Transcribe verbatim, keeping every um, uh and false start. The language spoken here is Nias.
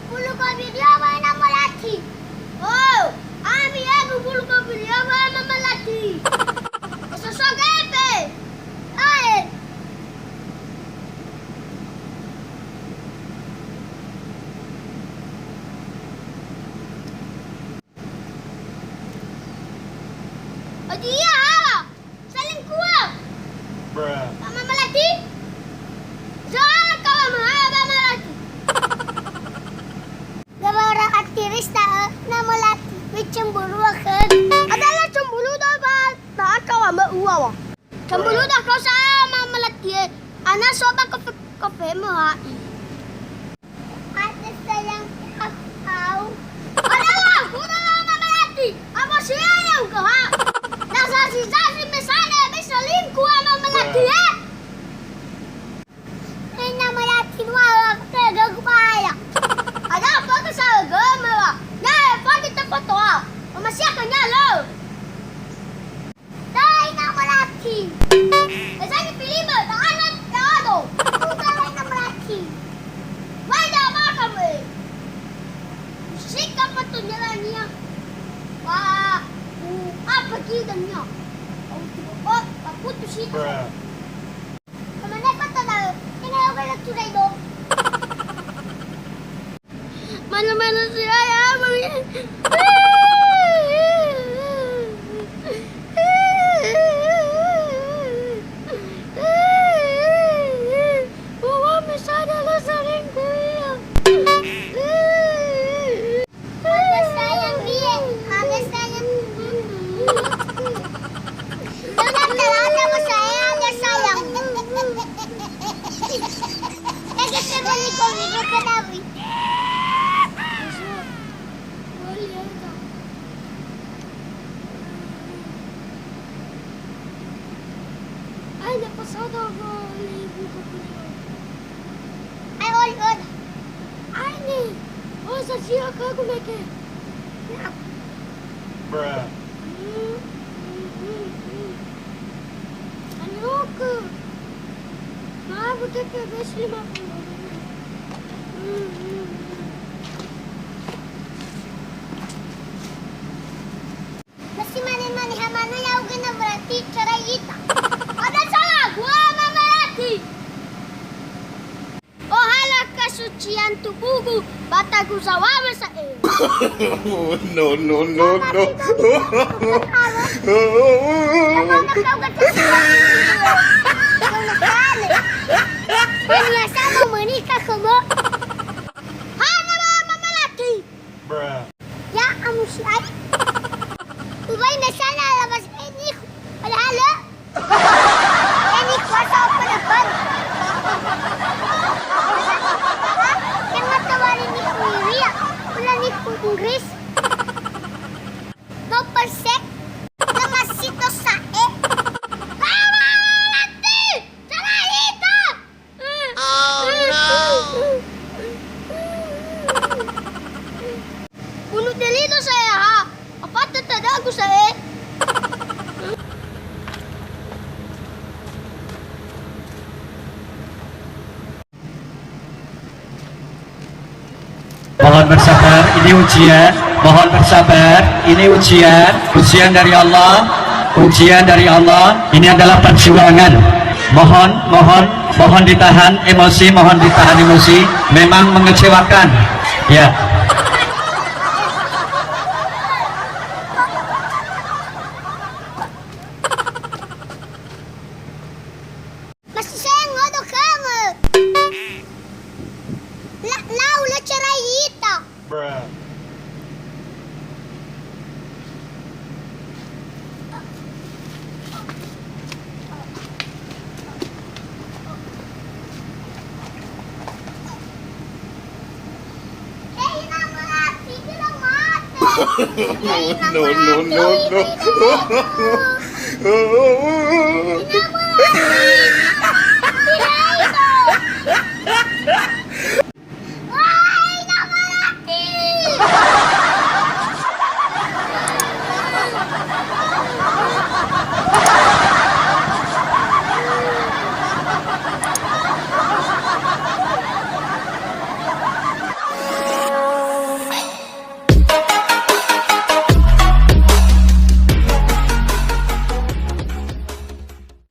Bulu gobiria wa ena malati. Oh, ami egu bulu gobiria wa ena malati. Oso-so gefe. Ae. Hadia hala? Selingkuh. Ba mamalati? Soal kawa maha ba malati. Gara-gara aktris da'ö na malati. Wicemburu akan. Adalah cemburu da ba. Nah, kawa ma'ua wa. Cemburu da kau saya ma malati. Ana soba kofe kofe mahai. Ada sayang kau. Adalah, udah lama melati. Apa sih yang kau, ha? Nah, sasi-sasi misalnya bisa selingkuh sama melati, ya? Ini melati dua, aku tegang kepala. Ada apa kesal gemela? Nah, apa kita foto, ha? Mama siapa nyalo? Dai na malati. Ezani pilima, da ana da ado. Aku dai na malati. Wai da makan we. Sika patunya nia. Wa, u apa kita nia? Au tu, oh, aku tu sih. Mama ne patala. Ini aku nak turai do. Mana-mana saya, Mami. Mama, saya adalah selingkuh. Ada sayang, Bie. Ada sayang. Jangan terlalu sama saya, ada sayang. Lagi saya beli komik ke Nabi. Ada pesawat apa? Ayo, oli, oli. Aini, oh, sa sia ka aku meke. Bruh. Hmm, hmm, hmm, hmm. Ani oke. Maaf, kita bebas lima puluh. Hmm, hmm, hmm. Masi mane-mane hamana ya'ugö na berarti cerai ita. Ada salah gua, Mama Lati. Ohala kesucian tubuhku, batagu zawawe sa'e. No, no, no, no. Biasa mau menikah kamu. Hana, Mama Lati. Ya, amusi ai. Ubai mesana lawas enik. Padahal, eh, enik kuasa apa dapat? Hah? Yang mata wali nik India, ulah nik Inggris. No persek, lemas situ sa'e. Mama Lati, cerai ita. Bunuh diri to saya, ha? Apa tetadaku saya? Mohon bersabar, ini ujian. Mohon bersabar, ini ujian. Ujian dari Allah, ujian dari Allah. Ini adalah perjuangan. Mohon, mohon, mohon ditahan emosi, mohon ditahan emosi. Memang mengecewakan. Ya. Masih saya ngodok kamu. La, lau la cerai ita. Bruh. No, no, no, no.